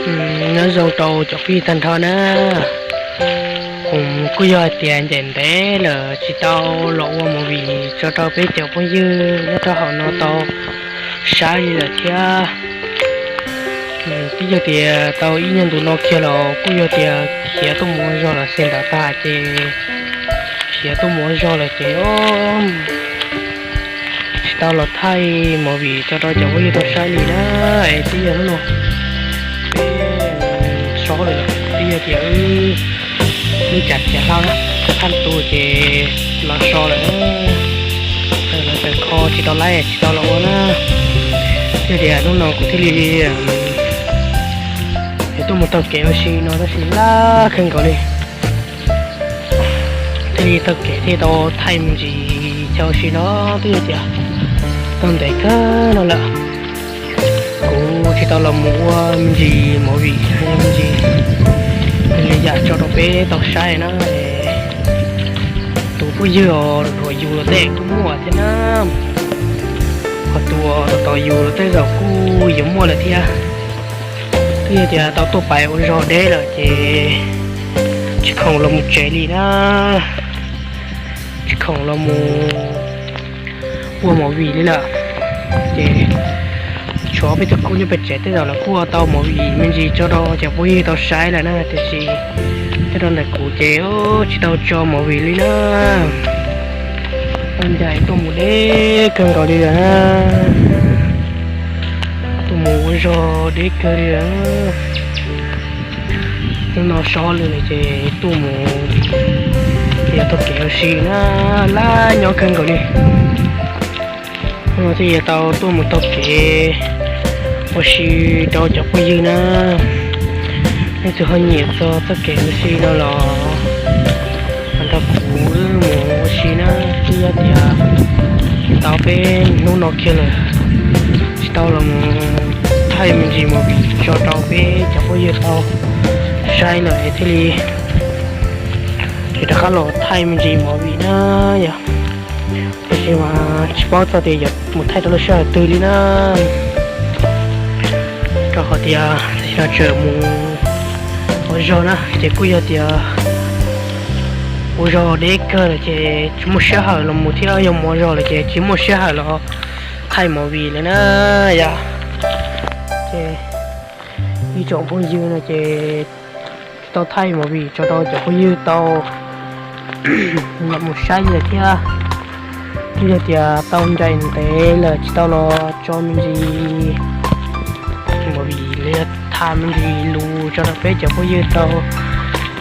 Nyob zoo rau cov phooj ywg tag nrho na. Kuv kuj yog hais tias ncaim ntev lawm tsis tau los ua movie tso rau peb cov phooj ywg nyob rau hauv no tau saib li lawm thiab. Twb yog tias tau ib nyuag ntu no kiag los kuj yog tias khiav tuaj mus ua zog los xes ntawd tag ces khiav tuaj mus ua zog lawm ces tsis tau los thaij movie tso rau cov phooj ywg tau saib li na. Es twb yog hnub no peb so lawm, twb yog tias wb ib cas khiav hla na, thaj tu ces los so lawm, los taws kho tsis tau laib tsis tau los ua na. Thiaj tias hnub no kuv thiaj li tuaj mus taug kev ua si no tab sis laj kawg nkaus li. Thiaj li taug kev thiaj tau thaij me ntsis chaw ua si no twb yog tias tau ntev kawg no lawm. Kuv tsis tau los mus ua me ntsis movie me ntsis li yam tso rau peb tau saib na. Tus phooj ywg os, luag yus los tej kuj muaj thiab na. Ho tus tos yus los tej zaum kuj yuav muaj lawm thiab. Twb yog tias tau tuaj pais ua zog deb lawm ces tsis khoom los mus tsev li na. Tsis khoom los mus ua movie li lawm. Ces tshuav peb tug khub nyob pem tsev tej zaum lawv kuj ua tau movie me ntsis tso rau cov phooj ywg tau saib lawm na, tiam sis nyob rau ntawm kuv ces tsis tau tso movie li na. Tau ncaim tuaj mus deb kawg nkaus li lawm na. Tuaj mus ua zog deb kawg li lawm. Hnub no so lawm ces tuaj mus yog taug kev ua si na, laj nyob kawg nkaus li. Hnub no thiaj yuav tau tuaj mus taug kev ua si rau cov phooj ywg na. Leej twg ho nyiam txog txoj kev ua si no los nrog kuv wb mus ua si na. Twb yog tias tau peb hnub no kiag lawm tsis tau los mus thaij me ntsis movie tso rau peb cov phooj ywg tau saib lawm thiaj li tsis rov qab los thaij me ntsis movie na yom. Tiam sis mas tsis paub txog tias yuav mus thaij rau lub sij hawm twg li na. Rau qhov tias tam sim no tseem mus ua zog na ces kuj yog tias ua zog deb kawg lawm ces tsis muaj sij hawm los mus thiab, yog mus ua zog lawm ces tsis muaj sij hawm los thaij movie lawm na yom. Ces ib tsoom phooj ywg no ces tau thaij movie tso rau cov phooj ywg tau los mus saib lawm thiab. Twb yog tias tau ncaim ntev lawm tsis tau los tso me ntsis movie los yog tham me ntsis lus tso rau peb cov phooj ywg tau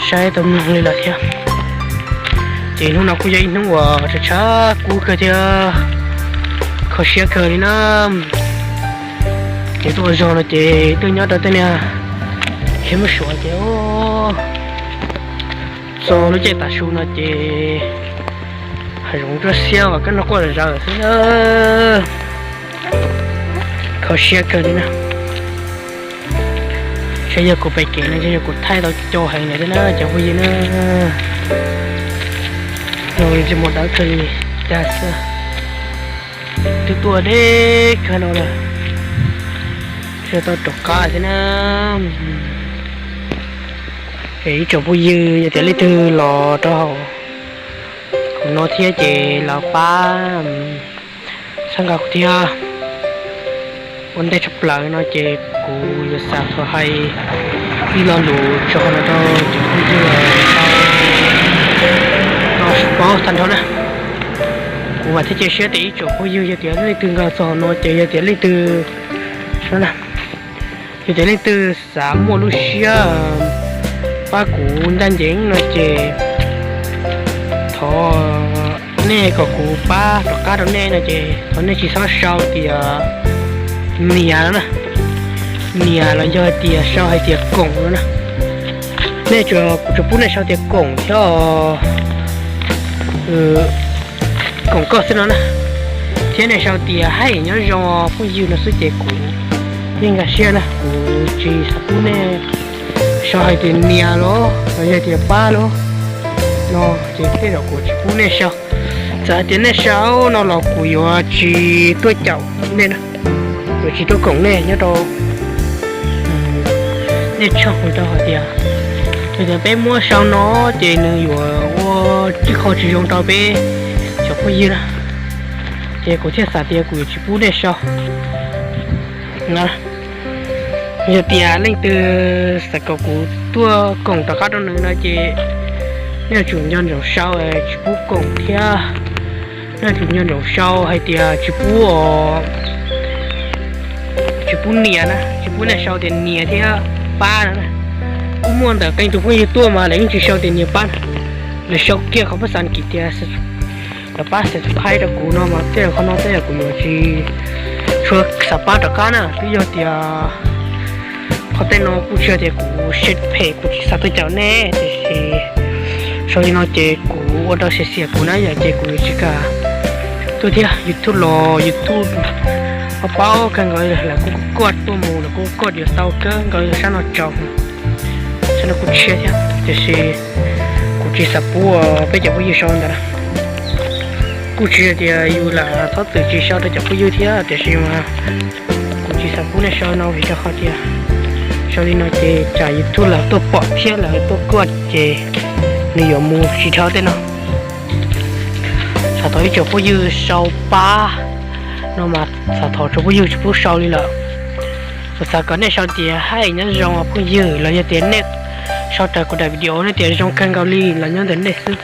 saib tau mloog li lawm thiab. Ces hnub no kuj yog ib hnub uas tshav tshav kub kawg thiab kho siab kawg li na. Ces tuaj ua zog no ces twb nyob rau tej niag khiav muab suav ces txog lub caij tav su no ces hav zoov ntsuab xiab uas kab nog quaj zom zaws xwb na. Kho siab kawg li na. Saib yog kuv pem kev no yog kuv thaij tau cau heev lawm thiab na cov phooj ywg na. Zoo li tsis muaj dawb kawg li cas xwb. Twb tuaj deb kawg no lawm, tsis tau rov qab thiab na. Es ib tsoom phooj ywg yog tias leej twg los rau hauv no thiab ces los pab txhawb nqa kuv thiab. Ua ntej tshaj plaws no ces kuv yuav xav thov hais ib lo lus tso no rau cov phooj ywg tau paub tag nrho na. Kuv vam thiab cia siab tias ib tsoom phooj ywg yog tias leej twg nkag txog no ces yog tias leej twg, yog tias leej twg xav muaj lub siab pab kuv ncaj ncees no ces thov nej kom kuv pab rov qab rau nej no ces thov nej tsis txhob sau tias nias no na, nias los yog hais tias sau hais tias koom no na. Nej, kuv tsuas pub nej sau tias koom thiab, koom koj xwb no na. Thiab nej sau tias hais nyob zoo phooj ywg no xwb ces kuv yeej nkag siab na, kuv tsis xav pub nej sau hais tias nias los los yog tias pab los no ces tej zaum kuv tsis pub nej sau. Txawm hais tias nej sau no los kuv yuav tsis tuaj caum nej, yuav tsis tuaj koom nej nyob rau Tej tshooj rau hais tias, yog tias peb muab sau no ces nws yuav ua ib qho tsis zoo rau peb cov phooj ywg na, ces kuv thiaj xav tias kuv yuav tsis pub nej sau. Yog tias leej twg xav kom kuv tuaj koom rov qab rau nws no ces nej yuav tsum nco ntsoov sau tsis pub koom thiab. Nej yuav tsum nco ntsoov sau hais tias tsis pub, tsis pub nias na, tsis pub nej sau tias nias thiab pab no na. Kuj muaj ntawm qee tus phooj ywg tuaj mas lawv yeej tsis sau tias nias pab na, lawv sau kiag qhov pab xav kiv tias lawv pab subscribe rau kuv no mas tej zaum qhov no tej zaum kuv yuav tsis tshua xav pab rov qab na. Twb yog tias qhov tej no kuj tsis yog tias kuv siab phem, kuv tsis xav tuaj caum nej, tiam sis sau li no ces kuv ua rau xiam xiam kuv na yom, ces kuv yuav tsis kam tuaj thiab. YouTube los YouTube paub paub kawg nkaus, lawv kuj kuaj tuaj mus, lawv kuj kuaj yuav tau kawg nkaus sab no tsaus, sab no kuj tshiab thiab, tiam sis kuv tsis xav pub peb cov phooj ywg sau ntawd na. Kuj tsis yog tias yus lam txhob txwm tsis sau rau cov phooj ywg thiab, tiam sis mas kuv tsis xav pub nej sau no vim rau qhov tias sau li no ces tsam YouTube lawv tuaj pom thiab lawv tuaj kuaj ces nws yuav mus tsis dhau tej no. Xav thov ib tsoom phooj ywg sau pab no mas xav thov tsoom phooj ywg tsis pub sau li lawm. Kuv xav kom nej sau tias hi nyob zoo phooj ywg los yog tias nej sau raws kuv daim video nej tias zoo kawg nkaus li los nyob ntawm nej xwb.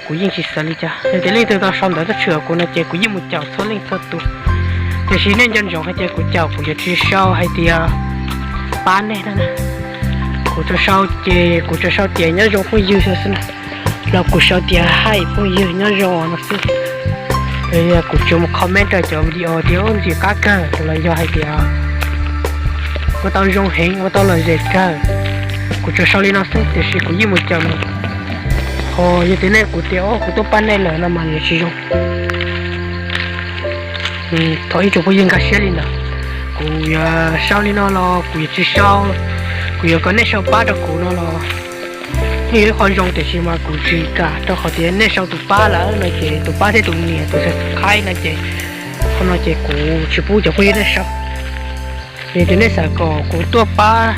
Kuv yeej tsis xav li cas, yog tias leej twg tau sau ntawv tuaj tshwm kuv no ces kuv yeej mus caum txhua leej txhua tus. Tiam sis nej nco ntsoov hais tias kuv caum kuv yuav tsis sau hais tias pab nej na. Kuv tsuas sau ces kuv tsuas sau tias nyob zoo phooj ywg xwb xwb na, los kuv sau tias hi phooj ywg nyob zoo no xwb. Kuv tsuas mus comment rau cov video tias ua ntxim qab kawg los yog hais tias ua tau zoo heev, ua tau lom zem kawg. Kuv tsuas sau li no xwb tiam sis kuv yeej mus caum no. Ho yog tias nej kuv tias o kuv tuaj pab nej lawm no mas nws tsis zoo. Thov ib tsoom phooj ywg nkag siab li ntawd. Kuv yuav sau li no los kuv yuav tsis sau, kuv yuav kom nej sau pab rau kuv no los yeej yog ib qho zoo tiam sis mas kuv tsis kam rau qhov tias nej sau tus pab lawm no ces tus pab thiab tus nias tus subscribe no ces qhov no ces kuv tsis pub cov phooj ywg nej sau. Yog tias nej xav kom kuv tuaj pab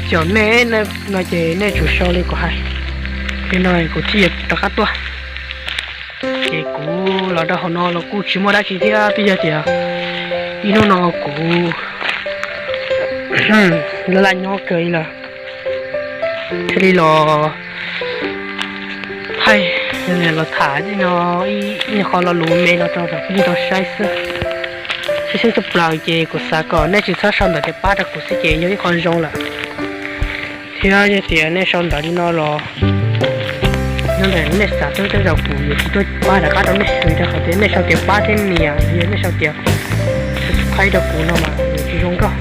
cov nej no ces nej tsum sau li kuv hais. Li no kuv thiaj yuav rov qab tuaj. Ces kuv los rau hauv no los kuj tsis muaj dab tsi thiab, twb yog tias ib hnub no kuv laj laj nyob kawg li lawm, thiaj li los thaij, los tham no ib nyuag qho lo lus me no rau phooj ywg tau saib xwb. Saib xwb tshaj plaws ces kuv xav kom nej tsis txhob sau ntawv tias pab rau kuv xwb ces yog ib qho zoo lawm. Thiab yog tias nej sau ntawv li no los nyob ntawm nej xav tuaj tej zaum kuv yuav tsis tuaj pab rov qab rau nej, vim rau qhov tias nej sau tias pab thiab nias, yog nej sau tias subscribe rau kuv no mas nws tsis zoo nkauj.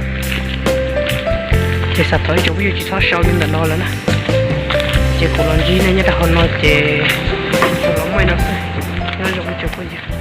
Ces xav thov ib tsoom phooj ywg tsis txhob sau li ntawm no lawm na. Ces kuv los ntsib nej nyob rau hauv no ces los muaj li no xwb. Nyob zoo ib tsoom phooj ywg.